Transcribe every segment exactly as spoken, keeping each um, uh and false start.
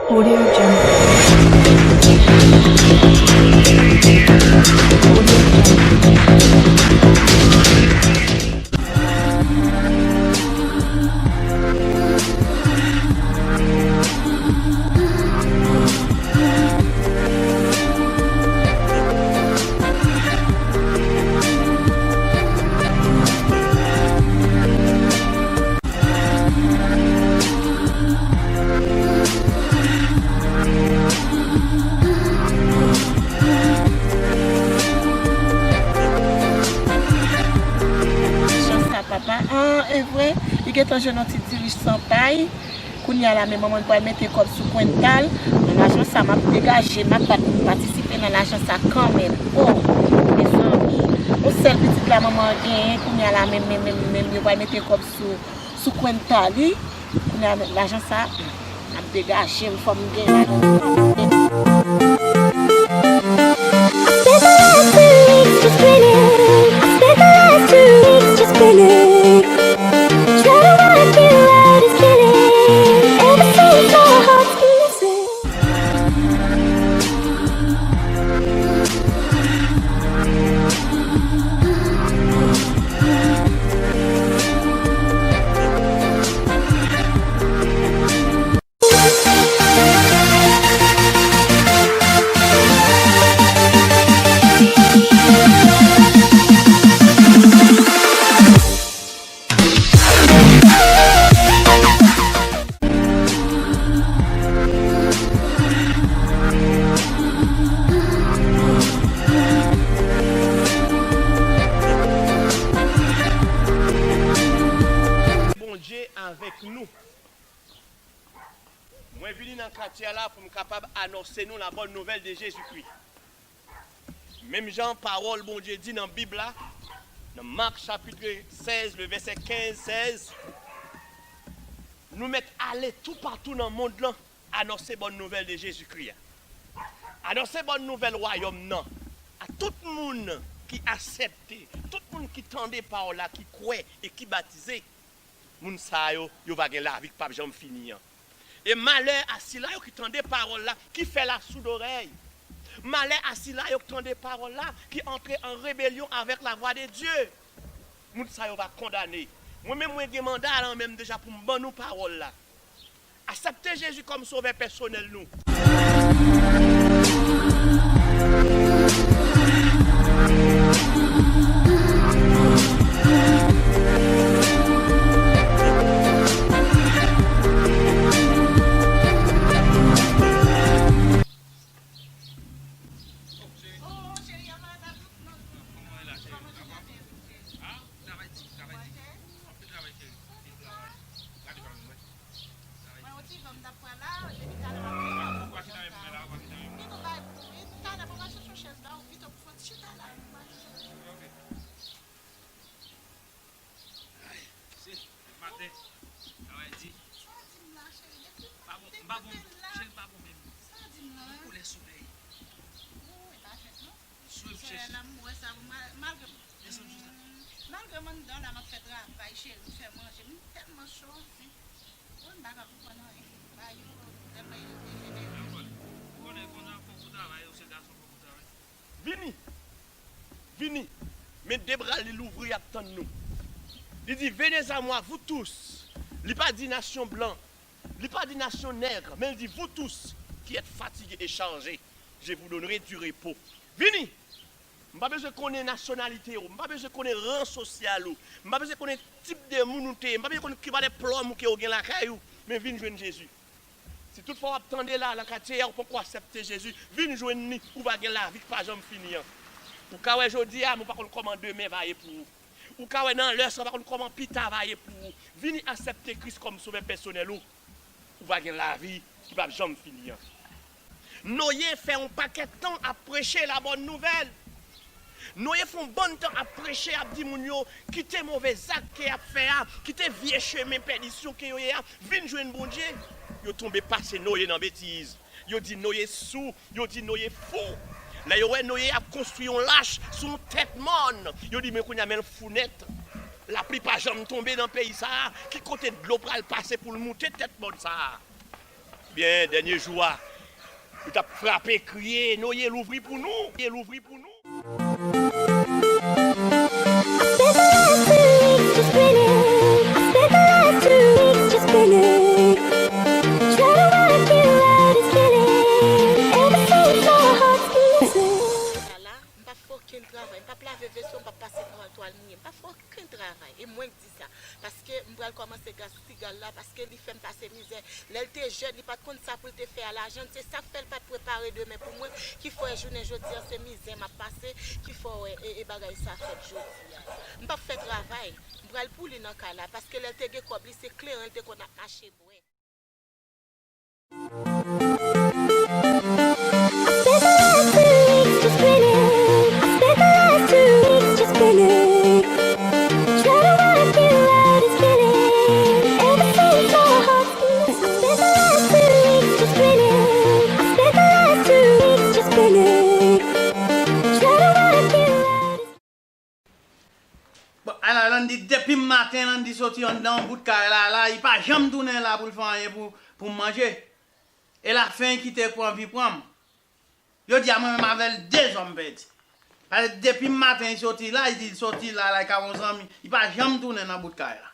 Audio Jungle. Audio Jungle. Jan sa papa an, e vre, li gentan jwenn yon ti dirij san pay. Kounye a la, men manman l pral mete kòb sou kwenta l. Nan lajan sa, m ap degaje, m ap bat pou m patisipe nan lajan sa kanmenm. O, mezanmi. Yon sèl pitit la manman an genyen, kounye a la, men, men, men, men, yo pral mete kòb sou, sou kwenta li. Kounye a, lajan sa, m ap degaje m, fò m gen lajan. I spent the last two weeks just grinning. I spent the last two weeks just grinning. Trying to work you out is killing. Ever since my heart's been missing. Bondye avèk nou. Mwen vini nan katye a la pou m kapab anonse nou la bòn nouvèl de Jezikri. Menm jan pawòl Bondye di nan Bib la, nan Mak chapit sèz, le vèsè kenz, sèz, nou mèt ale toupatou nan mond lan, anonse bòn nouvèl de Jezikri a. Anonse bòn nouvèl wayòm nan a tout moun ki aksepte, tout moun ki tande pawòl la, ki kwè e ki batize. Moun sa yo, yo va gen lavi k p ap janm fini an. E malè a sila yo ki tande pawòl la, ki fè la soudorèy. Malè a sila yo ki tande pawòl la, ki antre an rebelyon avèk lavwa de Dye. Moun sa yo va kondane. Mwen menm, mwen gen manda a nan men m deja pou m ban nou pawòl la. Aksepte Jezi kòm sovè pèsonèl nou. Mwen yon ti van m t ap pran la, depi talè m ap pran la. Ou pa chita menm la, ou pa chita menm la. Pito bay pou wi, talè mwen pral chèche yon chèz la, ou pito pou fon chita la, ou pa chèche yon chèz. Ok. Ay, se, depi maten, travay di. Sa w di m la, cheri, depi m pa bon, m pa bon, depi la. Cheri, m pa bon menm. Sa w di m la, hein? Koulè solèy. Ou, e pa fèt non. Sou m chèche. Solèy la, m wè sa, mal-, malgre, malgre m anndan la, m ap fè travay, cheri, m fè manje, m tèlman cho, anfen. Mwen m pa ka konprann anyen. Bagay yo tèlman dejenere. Ou konnen, ou konnen, fòk ou travay, ou se gason, fòk ou travay. Vini! Vini! Men de bra li louvri, y ap tann nou. Li di, venez à moi, vous tous. Li pa di nasyon blan. Li pa di nasyon nèg, men li di, vous tous qui êtes fatigués et chargés, je vous donnerai du repos. Vini! M pa bezwen konnen nasyonalite w, m pa bezwen konnen ran sosyal ou, m pa bezwen konnen tip de moun ou te ye, m pa bezwen konnen ki valè plòm ou ke w gen lakay ou, men vin jwenn Jezi. Si toutfwa w ap tande la, nan katye a, ou poko aksepte Jezi, vin jwenn li, ou va gen lavi k pa janm fini an. Ou ka wè jodi a, men w pa konn kòman demen va ye pou ou. Ou ka wè nan lè sa, w pa konn kòman pita va ye pou ou. Vini aksepte Kris kòm sovè pèsonèl ou. Ou va gen lavi ki p ap janm fini an. Noye fè yon pakèt tan ap preche la bòn nouvèl. Noye fè yon bann tan ap preche, ap di moun yo, kite move zak ke y ap fè a, kite vye chemen pèdisyon ke yo ye a, vin jwenn Bondye. Yo tonbe pase Noye nan betiz. Yo di Noye sou, yo di Noye fou. Lè yo wè Noye ap konstwi yon lach sou yon tèt mòn, yo di, men kounye a, men l fou nèt. Lapli pa janm tonbe nan peyi sa a. Ki kote dlo pral pase pou l moute tèt mòn sa a? Byen, dènye jou a, yo t ap frape, kriye, Noye louvri pou nou, Noye louvri pou nou. M p ap fè okenn travay, m p ap lave veso, m p ap pase twal, twal mouye, m p ap fè okenn travay. E mwen k di sa, paske m pral kòmanse gras Pigal la, paske li fè m pase mizè. Lè l te jèn, li pa t konn sa pou l te fè a lajan l, se sa k fè l pa t prepare demen pou mwen, ki fè w wè jounen jodi a se mizè m ap pase, ki fè w wè e, e bagay sa fèt jodi a. M p ap fè travay, m pral pou li nan kay la, paske lè l te gen kòb li, se kleren l te konn ap mache bwè. Bon, ala Landy, depi maten Landy soti anndan yon bout kay la, la, li pa janm tounen la pou l fè anyen pou, pou m manje. E lafen kite pou anvi pran m. Jodi a mwen menm avè l de zòn m pèdi. Paske depi maten li soti la, li di l soti la, la, li ka wè yon zanmi. Li pa janm tounen nan bout kay la.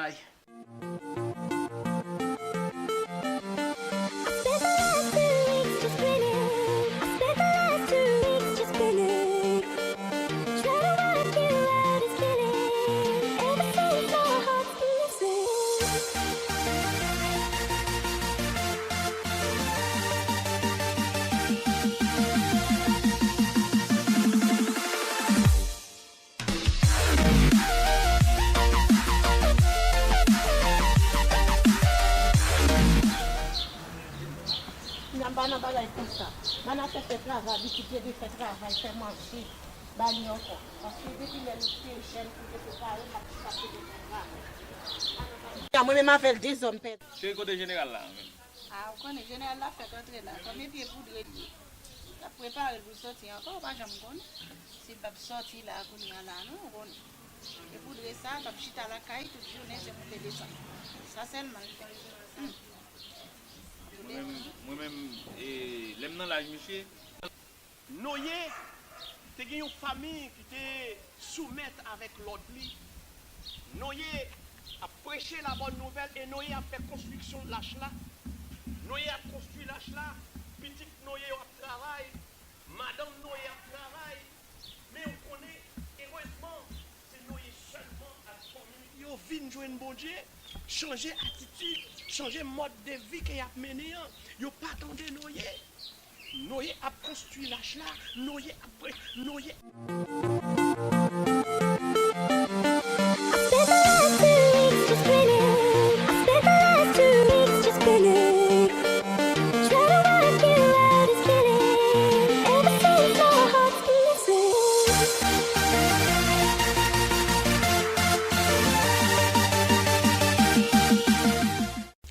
Ay. Kounya m pa nan bagay konsa. Mana fè fè travay, li kite de fè travay, fè manje ba li ankò. Paske depi lè li te jèn, pou te prepare, m ap di sa se te fè travay. Kounya mwen menm avè l de zòn pèdi. Cheri, kote jeneral la menm? A, ou konnen jeneral la fèk antre la. Kòm e pye poudre li ye. L ap prepare l pou l soti ankò, ou pa janm konnen. Si l p ap soti la kounye a la non, ou konnen. E poudre sa, l ap chita lakay tout jounen, se moute desann. Sa sèlman l konnen. Mwen menm, mwen menm, e, lè m nan laj misye. Noye te gen yon fanmi ki te soumèt avèk lòd li. Noye ap preche la bòn nouvèl e Noye ap fè konstriksyon lach la. Noye ap konstwi lach la, pitit Noye yo ap travay, madanm Noye ap travay. Men ou konnen, erezman, se Noye sèlman ak fanmi li. Yo vin jwenn Bondye, chanje atitid, chanje mòd de vi ke y ap mennen an. Yo pa tande Noye. Noye ap konstwi lach la, Noye ap pre, Noye.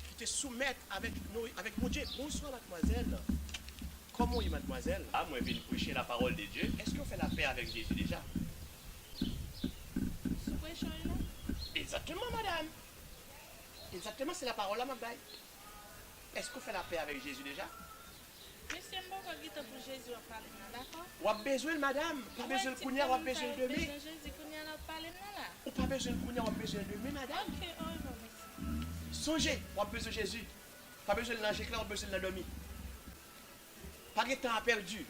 Ki te soumèt avèk Noye, avèk Bondye. Bonswa, madmwazèl. Kòman w ye, madmwazèl? A, mwen vin preche la parole de Dieu. Èske w fè lapè avèk Jezi deja? Sou presyon wi la. Egzakteman, madanm. Egzakteman, se lapawòl la m ap bay. Èske w fè lapè avèk Jezi deja? Mesye, m poko gen tan pou Jezi w ap pale m nan, dakò? W ap bezwen l, madanm. Pa bezwen l kounye a, w ap bezwen l demen. Ou pa bezwen l kounye a, w ap bezwen l demen, madanm. Ok, orevwa, mesye. Sonje, w ap bezwen Jezi. Pa bezwen l nan je klè, w ap bezwen l nan dòmi. Pa gen tan a pèdi.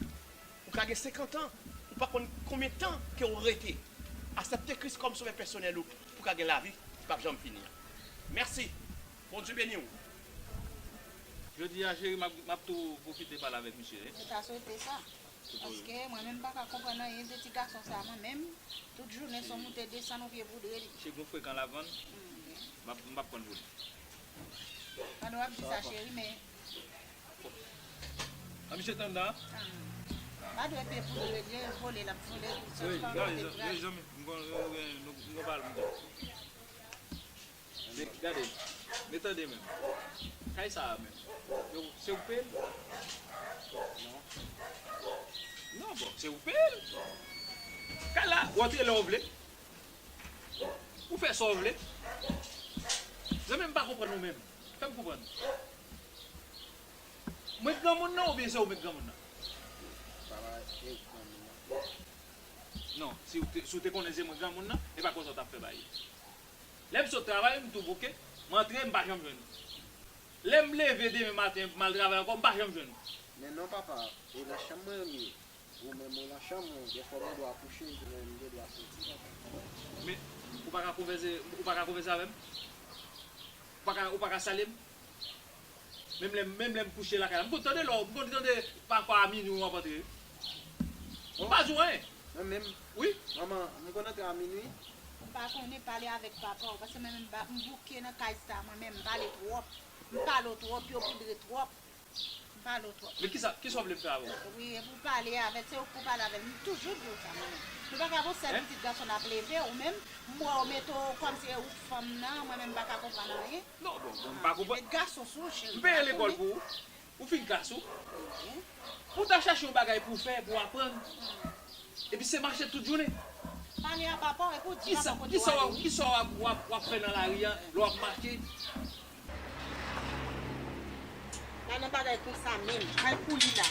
Ou ka gen senkant an, ou pa konn konbyen tan ke w rete. Aksepte Kris kòm sovè pèsonèl ou pou w ka gen lavi ki p ap janm fini an. Mèsi. Bondye beni w. Jodi a, cheri, m ap, m ap tou pwofite pale avèk misye, wi. Ou ta swete sa. Paske mwen menm m pa ka konprann anyen de ti gason sa, mwen menm, tout jounen se yon moute desann, yon pye poudre li. Cheri, gon frekan lavann, m ap, m p ap konn pou li. Pandan w ap di sa, cheri, men. A, misye t anndan an? Pa dwe pye poudre li ye, vole l ap vole, sòt pa w te pral. Zanmi, m gon, m gon, m gon pale m di. Men gade, men tande menm. Kay sa a menm. Yo, se ou k peye l? Non. Non, bon, se ou k peye l. Kay la, ou antre lè w vle. Ou fè sa w vle. Zanmi m pa konprann ou menm. Fè m konprann. Mwen k granmoun nan oubyen se ou menm k granmoun nan? Non, si w te, si w te konnen se mwen k granmoun nan, e pa konsa w t ap fè bagay yo. Lè m sot travay, m tou bouke, m antre, m pa janm jwenn ou. Lè m leve demen maten, m al travay ankò, m pa janm jwenn ou. Men non, papa, e nan chanm mwen m ye. Ou menm ou nan chanm ou, dèfwa mwen dwa kouche, men m gen dwa soti, papa. Men, ou pa ka konvèse, ou pa ka konvèse avè m? Ou pa ka, ou pa ka salye m? Menm lè, menm lè m kouche lakay la, m konn tande lè w, m konn tande pafwa a minwi w ap antre. M pa di w anyen. Mwen menm, wi, manman, m konn antre a minwi. Ou pa konnen pale avèk papa w, paske mwen menm m bouke nan kay sa, mwen menm m pale twòp. M pale w twòp, yo boudre twòp. M pale w twòp. Men kisa, kisa w vle m fè avè w? Wi, e pou w pale avè l, se ou k pou pale avè l. M toujou di w sa, mwen menm. Nou pa ka gon sèl pitit gason n ap leve, ou menm, m wè w mete w kòmsi e ou k fanm nan, mwen menm m pa ka konprann anyen. Non, bon, bon, m pa konprann. Met gason sou ou, cheri. M peye lekòl pou ou. Ou fin klas ou. Wi. Ou ta chache yon bagay pou w fè, pou w aprann. Epi se mache tout jounen. Pale a papa w, epi w di papa w kote w ale. Kisa w ap, kisa w ap, w ap, w ap fè nan lari a, lè w ap mache? Pa nan bagay konsa menm. Pral pou li la.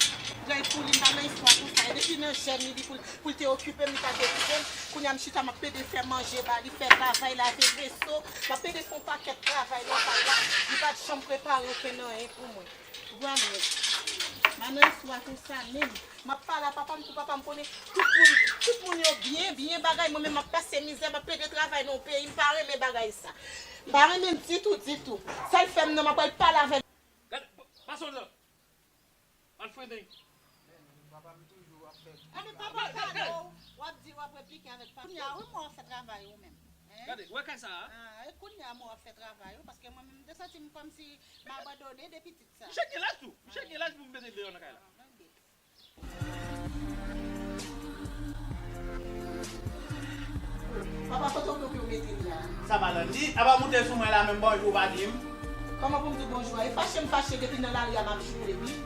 Pral pou li, m pa nan istwa konsa. E depi nan jèn li, li pou, pou l te okipe m, li pa te okipe m. Kounye a m chita, m ap pede fè manje ba li, fè travay, lave veso. M ap pede fè yon pakèt travay nan kay la. Li pa t janm prepare okenn anyen pou mwen. Ou konprann? Pa nan istwa konsa menm. M ap pale a papa m pou papa m konnen tout moun, tout moun yo byen, byen bagay. Mwen menm m ap pase mizè, m ap pede travay nan yon peyi, m pa renmen bagay sa. M pa renmen l ditou, ditou. Sa l fè m nan, m ap al pale avè l. Gade, pa sonje. Al fredeng. Papa m toujou ap fè. A, men papa w pale w, w ap di, w ap replike avèk papa. Kounye a, wi, mwen w ap fè travay ou menm. Hein? Gade, wè kay sa a? Ah, e kounye a, mwen w ap fè travay ou, paske mwen menm, m te santi m kòmsi m abandone de pitit sa. Misye gen laj tou. Misye gen laj pou m mete l deyò nan kay la. Ah, mande. Papa, kote w pou w mete m la? Sa Malann di, apa moute sou mwen la menm bonjou ou pa di m? Kòman pou m di w bonjou a? E fache m fache depi nan lari a m ap joure wi.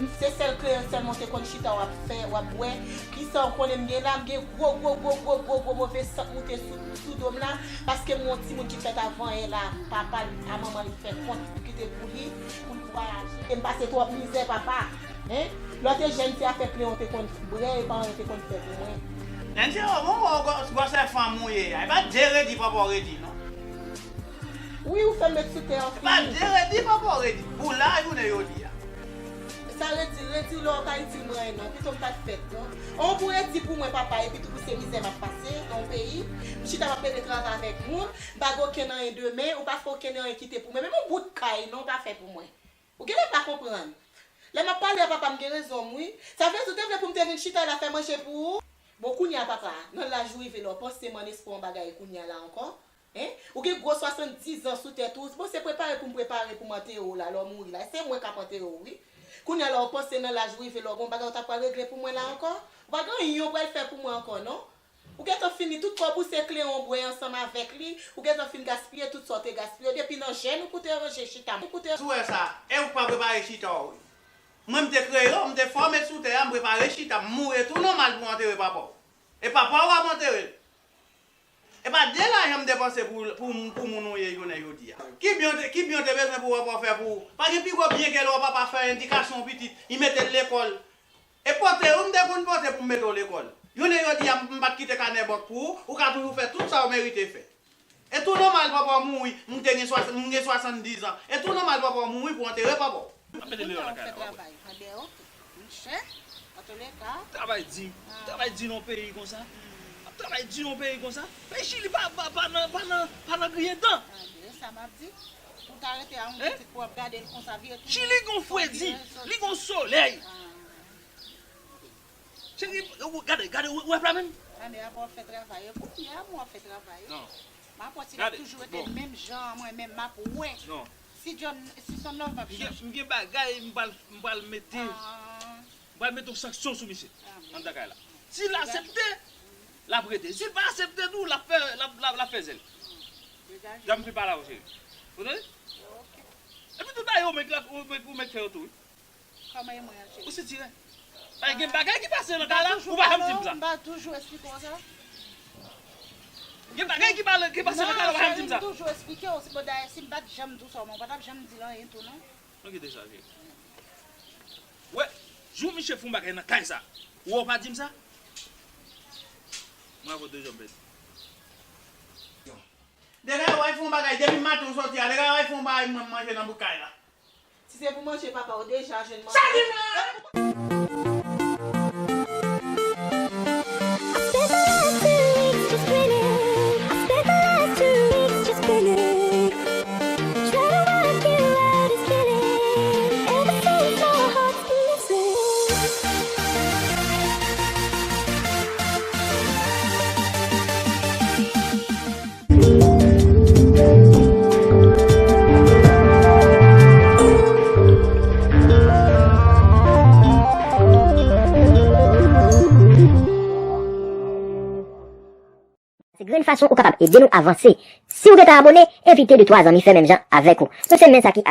M se sèl kreyòl sèlman w te konn chita w ap fè, w ap bwè. Kisa w konnen m gen la? M gen gwo, gwo, gwo, gwo, gwo, gwo move sant moute sou, sou do m la. Paske m gon timoun ki fèt avan yè la, papa l a manman l fè kont pou kite pou li, pou l vwayaje. E m pase twòp mizè, papa. Hein? Lè w te jèn, se afè kleyon w te konn brè e paran yo te konn fè pou mwen. Nènse, o, bon, o, gwòsè fanm ou ye a. E pa de redi papa w redi, non. Wi, ou fè m met sou tè an fini. E pa de redi papa w redi. Pou la, jounen jodi a. Sa redi, redi lè w pa itil mwen anyen, non. Pito m pa t fèt, non. On pou redi pou mwen, papa, epi tou pou se mizè m ap pase nan yon peyi. M chita m ap pede travay avèk moun. M pa gen okenn anyen demen. Ou pa fè okenn anyen kite pou mwen. Menm yon bout kay, non, ou pa fè pou mwen. Ou genlè pa konprann. Lè m ap pale a papa m gen rezon m wi. Sa vle di w te vle pou m te vin chita la fè manje pou ou? Bon, kounye a papa, nan laj ou rive la, w panse m an espwa yon bagay kounye a la ankò? Hein? Ou gen gwo swasanndiz an sou tèt ou, bon, se prepare pou m prepare pou m antere w la, lè w mouri la. Se mwen k ap antere w wi. Kounye a la, w panse nan laj ou rive la, w gen yon bagay w ta pral regle pou mwen la ankò? Ou pa gen anyen w pral fè pou mwen ankò, non? Ou gentan fini tout kòb ou se kleyon w bwè ansanm avèk li, ou gentan fin gaspiye tout sa w te gaspiye depi nan jèn ou pou te ranje chita m, pou te. Si w wè sa, e ou k pa prepare chita w wi. Mwen m te kreye w, m te fòme sou tè a, m prepare chita m, mouri tou nòmal pou antere papa w. E papa w ap antere l. E pa de lajan m depanse pou, pou, pou moun ou ye jounen jodi a. Ki byen w te, ki byen w te bezwen pou papa w fè pou ou? Pa gen pi gwo byen ke lè w papa fè endikasyon yon pitit, li mete l lekòl. E pote ou m te konn pote pou m mete w lekòl. Jounen jodi a m pa t kite kanè bank pou ou, ou ka toujou fè tout sa w merite fè. E tou nòmal papa w mouri, m te gen swasanndiz an. E tou nòmal papa w mouri pou antere papa w. Ap mete deyò lakay la, w ap wè. Travay, an deyò, monchè, antoleka. Travay di, travay di nan peyi konsa. Ap travay di nan peyi konsa. Peyi Chili pa, pa, pa nan, pa nan, pa nan griyen dan. An deyò, sa m ap di. Ou ta rete a yon pitit pou w ap gade l konsa, vire tounen. Chili gon fredi, li gon solèy. Cheri, ou gade, gade, ou wè pla menm? Mande a pou w ap fè travay yo. Kounye a, mwen w ap fè travay yo. Non. M ap wè si l ap toujou rete menm jan an, mwen menm m ap wè. Non. Si John, si Son Love p ap chanje. M gen, m gen bagay, m pral, m pral mete, m pral mete yon sanksyon sou misye. Anndan kay la. Si l aksepte, l ap rete. Si l pa aksepte tou, l ap fè, l ap, l ap, l ap fè zèl. Jan m fin pale avè w, cheri. Ou tande? Epi tout bagay ou menm k, ou menm k fè yo tou, wi. Kòman e mwen an, cheri? Ou sitirè. Pa gen bagay ki pase nan kay la, ou pa janm di m sa. M pa toujou eksplike w sa? Gen bagay ki pale, ki pase nan kay la, w pa janm di m sa. M toujou esplike w, se bon, dayè, si m pa t janm di w sa, ou pa t ap janm di l anyen tou, non. Nou kite sa, cheri. Wè, jou misye fè yon bagay nan kay sa, ou wè w pa di m sa? Mwen avè w de janm pèdi. Degay, w al fè yon bagay, depi maten w sòti a, degay, w al fè yon bagay pou mwen manje nan bout kay la. Si se pou manje, papa, ou deja jwenn manje. Sa di mwen! I spent the last two weeks just grinning. I spent the last two weeks just grinning. Trying to work you out is killing. Ever since my heart's been missing. Se grenn fason ou kapab ede nou avanse. Si w gentan abone, envite de twa zanmi fè menm jan avèk ou. Nou se men sa ki